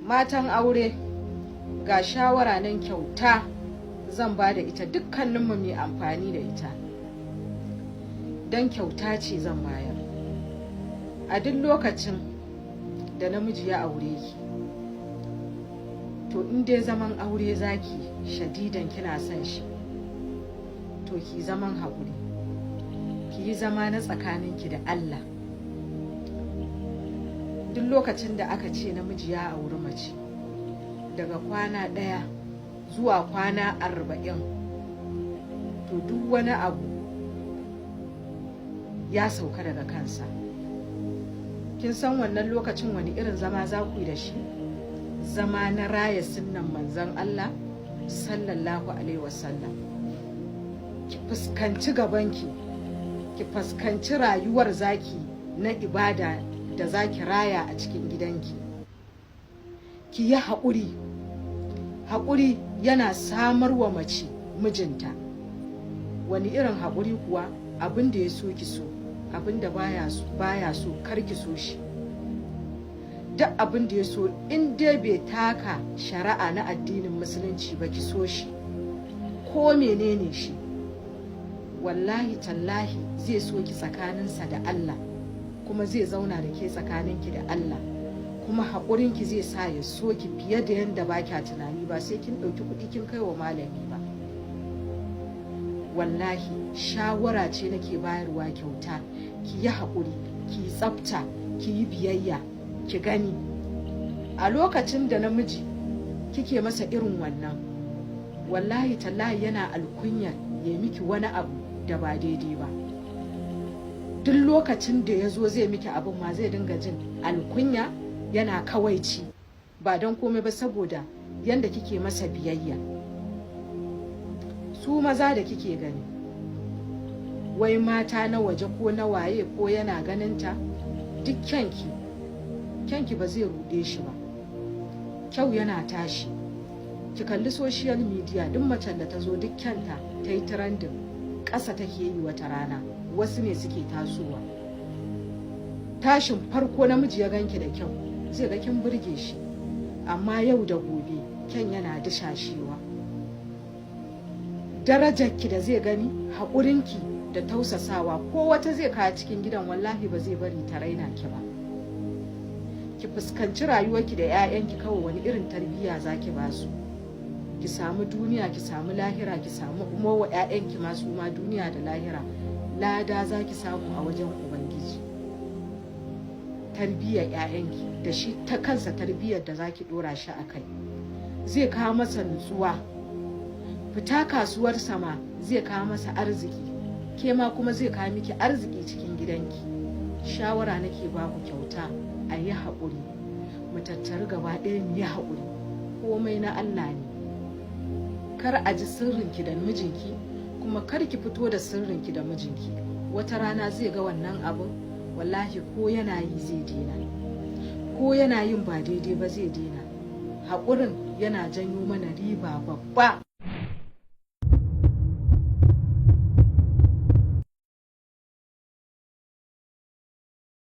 Matan aure, ga shawara nan kyauta zan ba da ita, dukkaninmu mai amfani da ita, don kyauta ce zan bayar. A duk lokacin da namiji ya aure ki, to in dai zaman aure zaki shadidan kina son shi, to ki zaman haƙuri, ki yi zama na tsakaninki da Allah. Duk lokacin da aka ce namiji ya auri mace, daga kwana 1 zuwa kwana 40, to duk wani abu ya sauka daga kansa. Kin san wannan lokacin wani irin zama za ku yi da shi? Zama na raya sunnan Manzon Allah sallallahu alaihi wasallam. Ki fuskanci gabanki, ki fuskanci rayuwar zaki na ibada da zaki raya a cikin gidanki. Ki yi haƙuri. Haƙuri yana samar wa mace mijinta. Wani irin haƙuri kuwa? Abin da ya so ki so, abin da baya so kar ki so shi. Duk abin da ya so, in dai bai taka shari'a na addinin Musulunci ba, ki so shi, ko menene shi. Wallahi tallahi zai so ki tsakaninsa da Allah, kuma zai zauna da ke tsakaninki da Allah, kuma haƙurinki zai sa ya so ki fiye da yadda ba kya tunani. Ba sai kin ɗauki kuɗi kin kai wa malami ba. Wallahi shawara ce nake bayarwa kyauta. Ki yi haƙuri, ki yi tsafta, ki yi biyayya, ki gani. A lokacin da namiji kike masa irin wannan, wallahi tallahi yana alkunya ya miki wani abu da ba daidai ba. Duk lokacin da ya zo zai miki abin ma, zai dinga jin alkunya, yana kawaici, ba don komai ba saboda yanda kike masa biyayya. Su maza da kike gani, wai mata na waje ko na waye ko yana ganinta, duk kyanki, kyanki ba zai ruɗe shi ba. Kyau yana tashi. Ki kalli social media, duk macen da ta zo, duk kyanta, ta yi trending, ƙasa take yi. Wata rana wasu ne suke tasowa. Tashin farko namiji ya ganki da kyau, zai ga kin burge shi, amma yau da gobe kyan yana dishashewa. Darajarki da zai gani, haƙurinki da tausasawa, ko wata zai kawo cikin gidan, wallahi ba zai bari ta raina ki ba. Ki fuskanci rayuwarki da 'ya'yanki kawai, wani irin tarbiyya zaki ba su. Ki samu duniya, ki samu lahira, ki samu wa 'ya'yanki masu ma duniya da lahira. Lada za ki samu a wajen Ubangiji. Tarbiyyar 'ya'yanki da shi ta kansa, tarbiyyar da za ki dora shi a kai, zai kawo masa nutsuwa. Fita kasuwar sama zai kawo masa arziki, ke ma kuma zai kawo miki arziki cikin gidanki. Shawara nake baku kyauta: a yi haƙuri, mu tattari gaba ɗaya mu yi haƙuri. Komai na Allah ne. Kar a ji sirrinki da mijinki, kuma kar ki fito da sirrinki da mijinki. Wata rana zai ga wannan abun, wallahi ko yana yi zai daina, ko yana yin ba daidai ba zai daina. Haƙurin yana janyo mana riba babba.